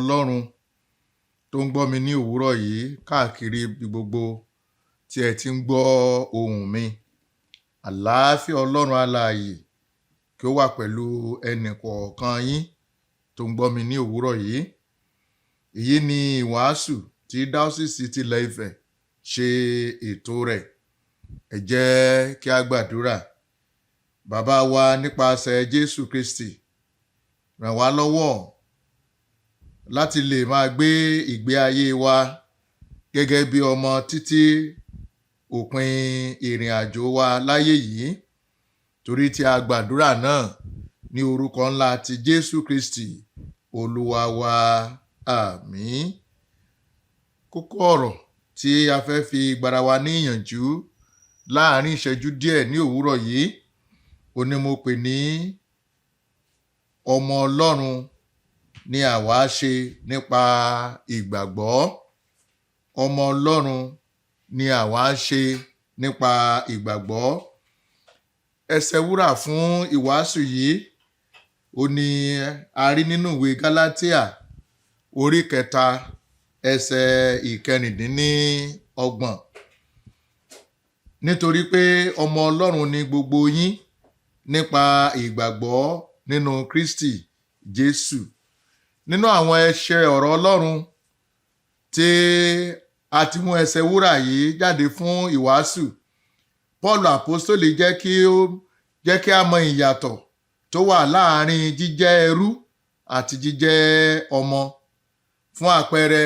Ọlọ́run tó ń gbọ́ mi ní òwúrọ̀ yìí káàkiri ibi gbogbo tí ẹ ti ń gbọ́ ohùn mi. Àlàáfíà Ọlọ́run alààyè kí ó wà pẹ̀lú ẹnì kọ̀ọ̀kan yín tó ń gbọ́ mi ní òwúrọ̀ yìí. Èyí ni ìwàásù tí Dáósìsì tilẹ̀ Ifẹ̀ ṣe ètò rẹ̀. Ẹ jẹ́ kí a gbàdúrà. Bàbá wa, nípasẹ̀ Jésù Kristi, ràn wá lọ́wọ́ láti lè máa gbé ìgbé ayé wa gẹ́gẹ́ bí ọmọ títí òpin ìrìn àjò wa láyé yìí. Torí tí a gbàdúrà náà ní orúkọ ńlá ti Jésù Kristi, Olúwa wa. Àmín. Kókó ọ̀rọ̀ tí a fẹ́ fi gbara wa ní ìyànjú láàárín ìṣẹ́jú díẹ̀ ní òwúrọ̀ yìí, òun ni mo pè ní "Ọmọ Ọlọ́run ni àwa ṣe nípa ìgbàgbọ́". Ọmọ Ọlọ́run ni àwa ṣe nípa ìgbàgbọ́. Ẹsẹ̀ wúrà fún ìwàásù yìí, ó ní a rí nínú ìwé Gálátíà orí 3, ẹsẹ̀ 26. "Nítorí pé ọmọ Ọlọ́run ni gbogbo yín nípa ìgbàgbọ́ nínú Kristi Jésù". Nínú àwọn ẹsẹ̀ ọ̀rọ̀ Ọlọ́run tí a ti mú ẹsẹ̀ wúrà yìí jáde fún ìwàásù, Paul Àpọ́sítélì jẹ́ kí a mọ ìyàtọ̀ tó wà láàárín jíjẹ́ ẹrú àti jíjẹ́ ọmọ. Fún àpẹẹrẹ,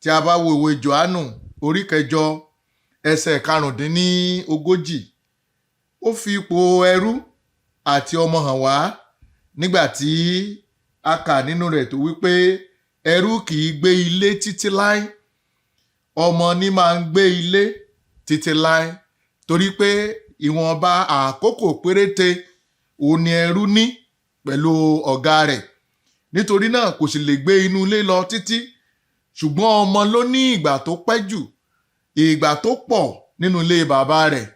tí a bá wo ìwé Jòhánù orí 8, ẹsẹ̀ 35, ó fi ipò ẹrú àti ọmọ hàn wá nígbà tí a kà nínú rẹ̀ tó wípé ẹrú kì í gbé ilé títí láé, ọmọ ní máa ń gbé ilé títí láé, torí pé ìwọ̀nba àkókò péréte òun ni ẹrú ní pẹ̀lú ọ̀gá rẹ̀. Nítorí náà, kò sì lè gbé inú ilé lọ títí. Ṣùgbọ́n ọmọ ló ní ìgbà tó pẹ́ jù, ìgbà tó pọ̀ nínú ilé bàbá rẹ̀,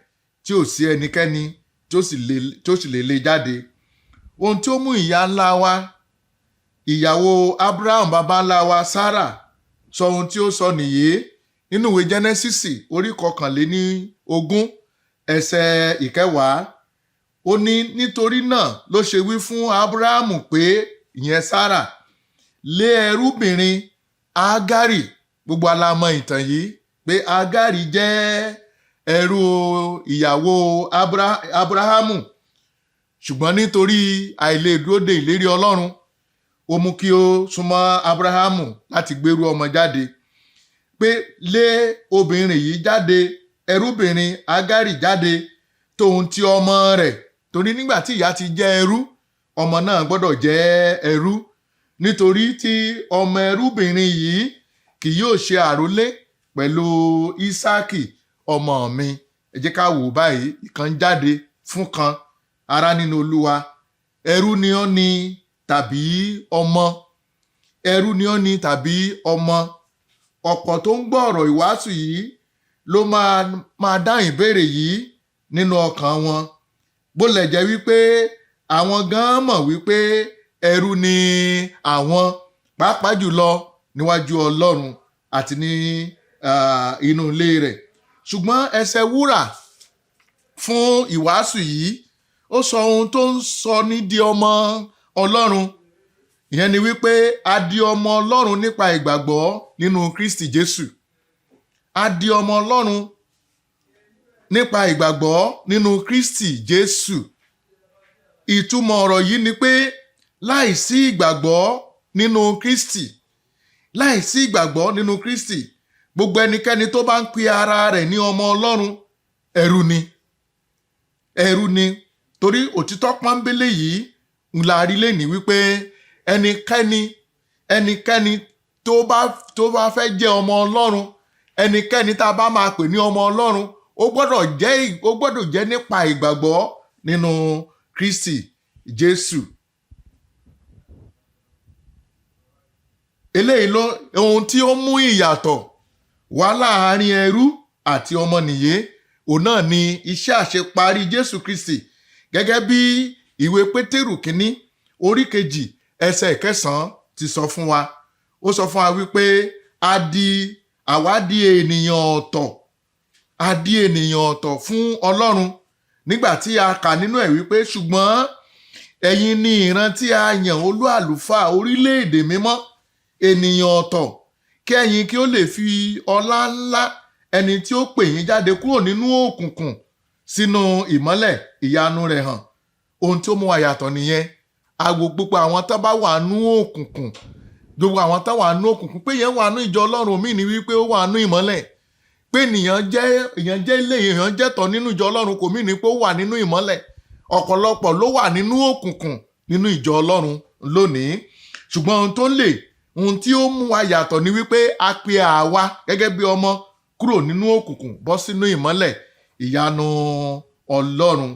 tí ò sí ẹnikẹ́ni tí ó sì lè lé jáde. Ohun tí ó mú ìyá ńlá wa, ìyàwó Abraham, bàbá ńlá wa Sarah, sọ ohun tí ó sọ nìyí nínú ìwé Jẹ́nẹ́sísì orí 21, ẹsẹ̀ 10. Ó ní, "Nítorí náà ló ṣe wí fún Abrahamu pé," ìyẹn Sarah, "lé ẹrúbìnrin Ágárì". Gbogbo wa la mọ̀ ìtàn yìí pé Ágárì jẹ́ ẹrú ìyàwó Abrahamu, ṣùgbọ́n nítorí àìlè dúró de ìlérí Ọlọ́run, ó mú kí ó súnmọ́ Abrahamu láti gbérú ọmọ jáde, pé lé obìnrin yìí jáde, ẹrúbìnrin Ágárì jáde, tóun ti ọmọ rẹ̀, torí nígbà tí ìyá ti jẹ́ ẹrú, ọmọ náà gbọ́dọ̀ jẹ́ ẹrú, nítorí tí ọmọ ẹrúbìnrin yìí kì yóò ṣe àrólé pẹ̀lú Ísáàkì ọmọ mi. Ẹ jẹ́ ká wò báyìí, ìkan jáde fún kan. Ará nínú Olúwa, ẹrú ni ọ́ ni tàbí ọmọ? Ẹrú ni ọ́ ni tàbí ọmọ? Ọ̀pọ̀ tó ń gbọ́ ọ̀rọ̀ ìwàásù yìí ló máa máa dáhùn ìbéèrè yìí nínú ọkàn wọn, bó lẹ̀ jẹ́ wípé àwọn gan mọ̀ wípé ẹrú ni àwọn, pàápàá jùlọ níwájú Ọlọ́run àti ní inú ilé rẹ̀. Ṣùgbọ́n ẹsẹ̀ wúrà fún ìwàásù yìí, ó sọ ohun tó ń sọ ní di ọmọ Ọlọ́run. Ìyẹn ni wípé a di ọmọ Ọlọ́run nípa ìgbàgbọ́ nínú Kristi Jésù. A di ọmọ Ọlọ́run nípa ìgbàgbọ́ nínú Kristi Jésù. Ìtumọ̀ ọ̀rọ̀ yìí ni pé láìsí ìgbàgbọ́ nínú Kristi, láìsí ìgbàgbọ́ nínú Kristi, gbogbo ẹnikẹ́ni tó bá ń pe ara rẹ̀ ní ọmọ Ọlọ́run, ẹrú ni, ẹrú ni. Torí òtítọ́ pọ́nbélé yìí ń la rí lẹ́ni wípé ẹnikẹ́ni tó bá fẹ́ jẹ́ ọmọ Ọlọ́run, ẹnikẹ́ni tá a bá máa pè ní ọmọ Ọlọ́run, ó gbọ́dọ̀ jẹ́ nípa ìgbàgbọ́ nínú Kristi Jésù. Eléyìí ló ohun tí ó mú ìyàtọ̀ wá láàárín ẹrú àti ọmọ nìyé. Òun náà ni iṣẹ́ àṣeparí Jésù Kristi, gẹ́gẹ́ bí ìwé Pétérù kínní orí 2, ẹsẹ̀ 9 ti sọ fún wa. Ó sọ fún wa wípé a di àwa di ènìyàn ọ̀tọ̀, a di ènìyàn ọ̀tọ̀ fún Ọlọ́run. Nígbà tí a kà nínú ẹ̀ wípé, ṣùgbọ́n ẹ̀yin ni ìran tí a yàn, olú àlùfáà, orílẹ̀-èdè mímọ́, ènìyàn ọ̀tọ̀, kí ẹ̀yin kí ó lè fi ọlá ńlá ẹni tí ó pè yín jáde kúrò nínú òkùnkùn sínú ìmọ́lẹ̀ ìyanu rẹ̀ hàn. Ohun tí ó mú wa yàtọ̀ nìyẹn. Àwò gbogbo àwọn tó bá wà nú òkùnkùn, gbogbo àwọn tó wà nú òkùnkùn, pé yẹn wà nú ìjọ Ọlọ́run míì ní wípé ó wà nú ìmọ́lẹ̀. Pé ènìyàn jẹ́, èèyàn jẹ́ ilé, èèyàn jẹ́ tọ̀ nínú ìjọ Ọlọ́run kò míì ní pé ó wà nínú ìmọ́lẹ̀. Ọ̀pọ̀lọpọ̀ ló wà nínú òkùnkùn nínú ìjọ Ọlọ́run lónìí. Ṣùgbọ́n ohun tí ó mú wa yàtọ̀ ni wípé a pe àwa gẹ́gẹ́ bí ọmọ kúrò nínú òkùnkùn bọ́ sínú ìmọ́lẹ̀ ìyanu Ọlọ́run.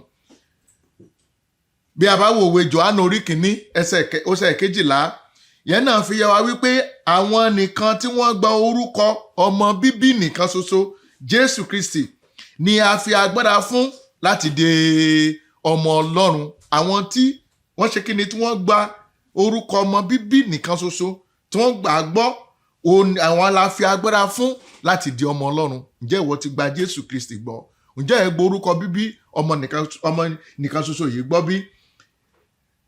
Bí a bá wo ìwé Jòhánù orí 1, ẹsẹ̀ 12 yẹn náà fi yé wa wípé àwọn nìkan tí wọ́n gba orúkọ ọmọ bíbí nìkan ṣoṣo Jésù Kristi ni a fi agbára fún láti di ọmọ Ọlọ́run. Àwọn tí wọ́n ṣe kíni, tí wọ́n gba orúkọ ọmọ bíbí nìkan ṣoṣo, tí wọ́n gbà á gbọ́, àwọn la fi agbára fún láti di ọmọ Ọlọ́run. Ǹjẹ́ ìwọ ti gba Jésù Kristi gbọ́? Ǹjẹ́ ẹ gbọ́ orúkọ bíbí ọmọ nìkan ṣoṣo yìí gbọ́ bí?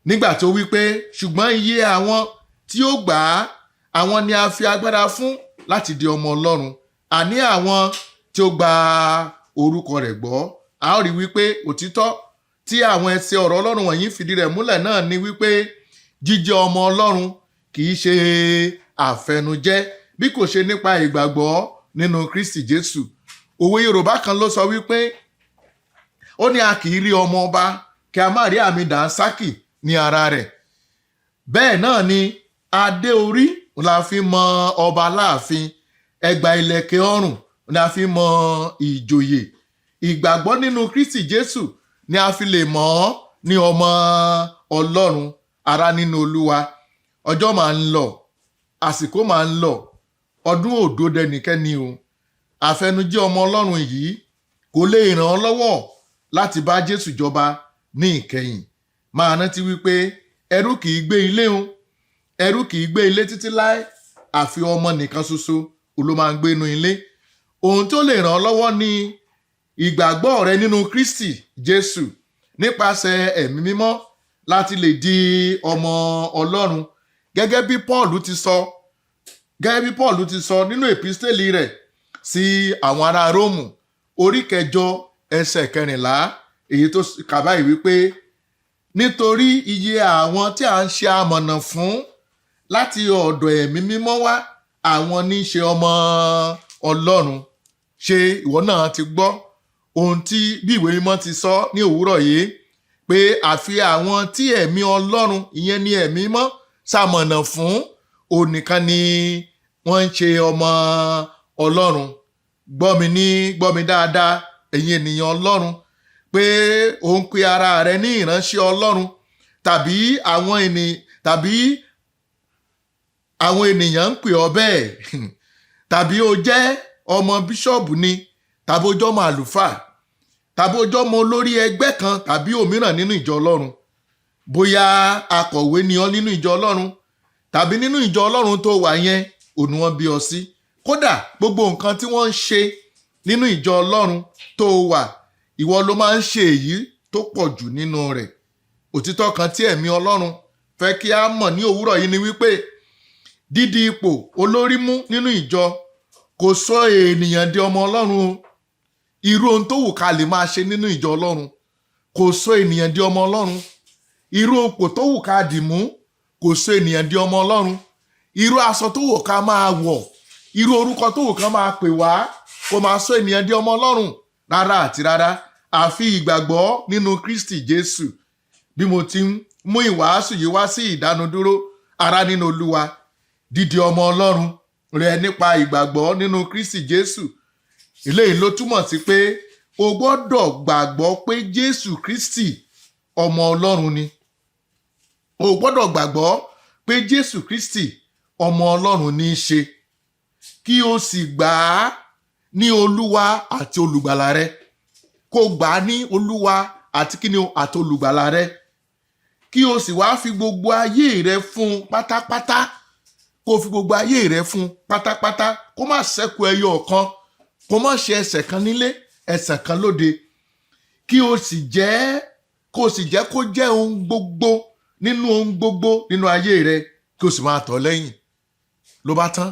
Nígbà tó wí pé, ṣùgbọ́n iye àwọn tí ó gbà á, àwọn ni a fi agbára fún láti di ọmọ Ọlọ́run, àní àwọn tí ó gba orúkọ rẹ̀ gbọ́. A ó rí wípé òtítọ́ tí àwọn ẹsẹ̀ ọ̀rọ̀ Ọlọ́run wọ̀nyí fìdí rẹ̀ múlẹ̀ náà ni wípé jíjẹ́ ọmọ Ọlọ́run kì í ṣe àfẹnujẹ́, bí kò ṣe nípa ìgbàgbọ́ nínú Kristi Jésù. Òwe Yorùbá kan ló sọ wípé ó ní, a kì í rí ọmọ ọba kí a má rí àmì dànsákì ní ara rẹ̀. Bẹ́ẹ̀ náà ni adé orí la fi mọ ọba láàfin, ẹgbà ìlẹ̀kẹ̀ ọrùn la fi mọ ìjòyè. Ìgbàgbọ́ nínú Kristi Jésù ni a fi lè mọ̀ ọ́ ní ọmọ Ọlọ́run. Ará nínú Olúwa, ọjọ́ máa ń lọ, àsìkò máa ń lọ, ọdún òdo dẹnikẹ́ni o. Àfẹnujẹ́ ọmọ Ọlọ́run yìí kò lè ràn ọ́ lọ́wọ́ láti bá Jésù jọba ní ìkẹyìn. Máa rántí wípé ẹrú kì í gbé ilé o, ẹrú kì í gbé ilé títí láé, àfi ọmọ nìkan ṣoṣo ló máa ń gbé inú ilé. Ohun tó lè ràn ọ́ lọ́wọ́ ni ìgbàgbọ́ rẹ nínú Kristi Jésù nípasẹ̀ Ẹ̀mí Mímọ́ láti lè di ọmọ Ọlọ́run, gẹ́gẹ́ bí Paul ti sọ nínú èpísítélì rẹ̀ sí àwọn ará Róòmù, orí 8, ẹsẹ̀ 14, èyí tó kà báyìí wípé, nítorí iye àwọn tí a ń ṣe amọ̀nà fún láti ọ̀dọ̀ Ẹ̀mí Mímọ́ wá, àwọn ní í ṣe ọmọ Ọlọ́run. Ṣé ìwọ náà ti gbọ́ ohun tí bí ìwé mímọ́ ti sọ ní òwúrọ̀ yìí, pé àfi àwọn tí Ẹ̀mí Ọlọ́run, ìyẹn ní Ẹ̀mí Mímọ́, ṣamọ̀nà fún, òun nìkan ni wọ́n ń ṣe ọmọ Ọlọ́run? Gbọ́ mi dáadáa, ẹ̀yin ènìyàn Ọlọ́run, pé ò ń pe ara rẹ ní ìránṣẹ́ Ọlọ́run, tàbí àwọn ènìyàn ń pè ọ́ bẹ́ẹ̀, tàbí o jẹ́ ọmọ bíṣọ̀bù ni, tàbí o jẹ́ ọmọ àlùfáà, tàbí o jẹ́ ọmọ olórí ẹgbẹ́ kan tàbí òmíràn nínú ìjọ Ọlọ́run, bóyá akọ̀wé ni ọ́ nínú ìjọ Ọlọ́run, tàbí nínú ìjọ Ọlọ́run tó wà yẹn òun wọ́n bí ọ sí, kódà gbogbo nǹkan tí wọ́n ń ṣe nínú ìjọ Ọlọ́run tó wà, ìwọ ló máa ń ṣe èyí tó pọ̀ jù nínú rẹ̀, òtítọ́ kan tí Ẹ̀mí Ọlọ́run fẹ́ kí a mọ̀ ní òwúrọ̀ yìí ni wípé dídi ipò olórí mú nínú ìjọ kò sọ ènìyàn di ọmọ Ọlọ́run o. Irú ohun tó wù ká lè máa ṣe nínú ìjọ Ọlọ́run kò sọ ènìyàn di ọmọ Ọlọ́run. Irú ipò tó wù ká dì mú kò sọ ènìyàn di ọmọ Ọlọ́run. Irú aṣọ tó wù ká máa wọ̀, irú orúkọ tó wù ká máa pè wá kò máa sọ ènìyàn di ọmọ Ọlọ́run rárá àti rárá, àfi ìgbàgbọ́ nínú Kristi Jésù. Bí mo ti ń mú ìwàásù yìí wá sí ìdánudúró, ará nínú Olúwa, dídi ọmọ Ọlọ́run rẹ nípa ìgbàgbọ́ nínú Kristi Jésù, eléyìí ló túmọ̀ sí pé o gbọ́dọ̀ gbàgbọ́ pé Jésù Kristi ọmọ Ọlọ́run ni. O gbọ́dọ̀ gbàgbọ́ pé Jésù Kristi ọmọ Ọlọ́run ní í ṣe, kí o sì gbà á ní Olúwa àti Olùgbàlà rẹ. Kó gbà á ní Olúwa àti kíni o, àti Olùgbàlà rẹ, kí o sì wá fi gbogbo ayé rẹ fún un pátápátá. Kó Kó o fi gbogbo ayé rẹ fún pátápátá, kó má ṣẹ́kù ẹyọ kan, kó má ṣe ẹsẹ̀ kan nílé, ẹsẹ̀ kan lóde, kí o sì jẹ́ kó o sì jẹ́ kó jẹ́ ohun gbogbo nínú ohun gbogbo nínú ayé rẹ, kí o sì máa tọ̀ lẹ́yìn. Ló bá tán.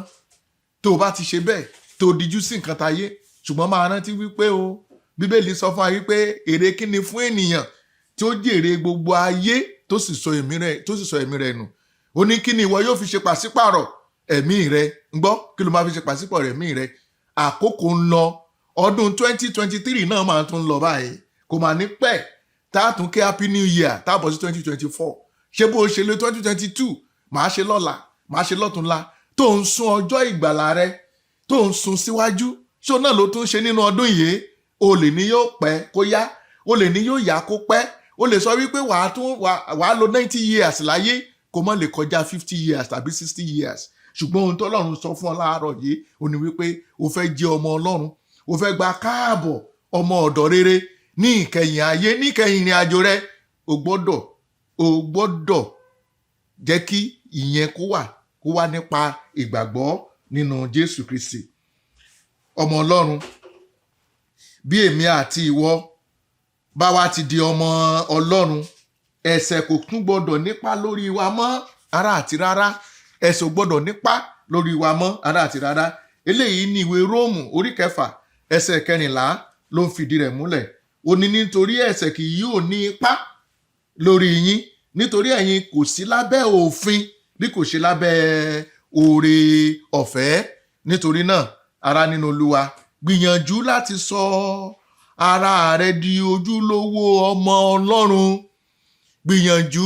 Tó o bá ti ṣe bẹ́ẹ̀, tó o dijú sí nǹkan táyé, ṣùgbọ́n máa rántí wípé o Bíbélì sọ fún wa wípé èrè kí ni fún ènìyàn tí ó jèrè gbogbo ayé, tó sì sọ ẹ̀mí rẹ̀ nù? Ó ní, kí ni ìwọ yóò fi ṣe pàṣípàrọ̀ ẹ̀mí rẹ? Ń gbọ́, kí ló máa fi ṣe pàṣípàrọ̀ ẹ̀mí rẹ? Àkókò ń lọ. Ọdún 2023 náà máa tún lọ báyìí. Kò máa ní pẹ́ tá a tún kí Happy New Year, tá a bọ̀ sí 2024. Ṣé bó o ṣe lé 2022, màá ṣe lọ́la, màá ṣe lọ́túnla, tó ń sún ọjọ́ ìgbàlà rẹ, tó ń sún síwájú, ṣó náà ló tún ṣe nínú ọdún yìí? O lè ní yóò pẹ́ kó yá, o lè ní yóò yá kó pẹ́. O lè sọ wípé wàá lo 90 years láyé, kó má lè kọjá 50 years tàbí 60 years. Ṣùgbọ́n ohun tọ́lọ́run sọ fún ọ láàárọ̀ yìí, ó ní wípé o fẹ́ jẹ́ ọmọ Ọlọ́run, o fẹ́ gba káàbọ̀ ọmọ ọ̀dọ̀ rere ní ìkẹyìn ayé, ní ìkẹyìn ìrìn àjò rẹ, o gbọ́dọ̀ jẹ́ kí ìyẹn kó wà nípa ìgbàgbọ́ nínú Jésù Kristi. Ọmọ Ọlọ́run, bí èmi àti ìwọ bá wa ti di ọmọ Ọlọ́run, ẹ̀ṣẹ̀ kò tún gbọ́dọ̀ nípa lórí wa mọ́ ara àti rárá. Ẹ̀ṣẹ̀ ò gbọ́dọ̀ nípa lórí wa mọ́ ara àti rárá. Eléyìí ní ìwé Róòmù orí 6 ẹsẹ̀ 14 ló ń fìdí rẹ̀ múlẹ̀. Ó ní, nítorí ẹ̀ṣẹ̀ kì yóò ní ipá lórí yín, nítorí ẹ̀yin kò sí lábẹ́ òfin bí kò ṣe lábẹ́ oore ọ̀fẹ́. Nítorí náà, ará nínú Olúwa, gbìyànjú láti sọ ara rẹ di ojúlówó ọmọ Ọlọ́run. Gbìyànjú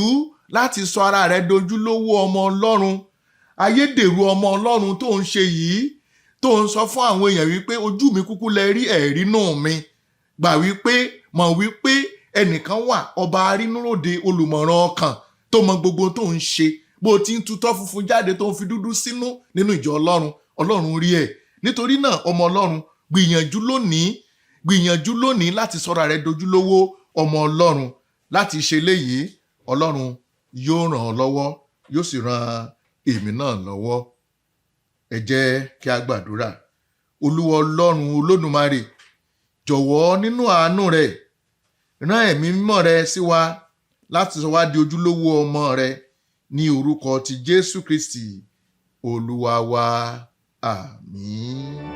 láti sọ ara rẹ di ojúlówó ọmọ Ọlọ́run. Ayédèrú ọmọ Ọlọ́run tó ń ṣe yìí, tó ń sọ fún àwọn èèyàn wípé ojú mi kúkú lẹ rí, ẹ̀rí nù mi, gbà wípé, mọ̀ wípé ẹnìkan wà, ọba arínúròde, olùmọ̀ràn ọkàn, tó mọ gbogbo tó ń ṣe, bó ti ń tutọ́ funfun jáde, tó ń fi dúdú sínú nínú ìjọ Ọlọ́run. Ọlọ́run rí ẹ̀. Nítorí náà, ọmọ Ọlọ́run, gbìyànjú lónìí, gbìyànjú lónìí láti sọra rẹ dojúlówó ọmọ Ọlọ́run. Láti ṣe léyìí, Ọlọ́run yóò ràn ọ́ lọ́wọ́, yóò sì ran èmi náà lọ́wọ́. Ẹ jẹ́ kí a gbàdúrà. Olúwa Ọlọ́run Olódùmarè, jọ̀wọ́, nínú àánú rẹ, rán Ẹ̀mí Mímọ́ rẹ sí wa láti sọ wá di ojúlówó ọmọ rẹ, ní orúkọ ti Jésù Kristi Olúwa wa. Àmín.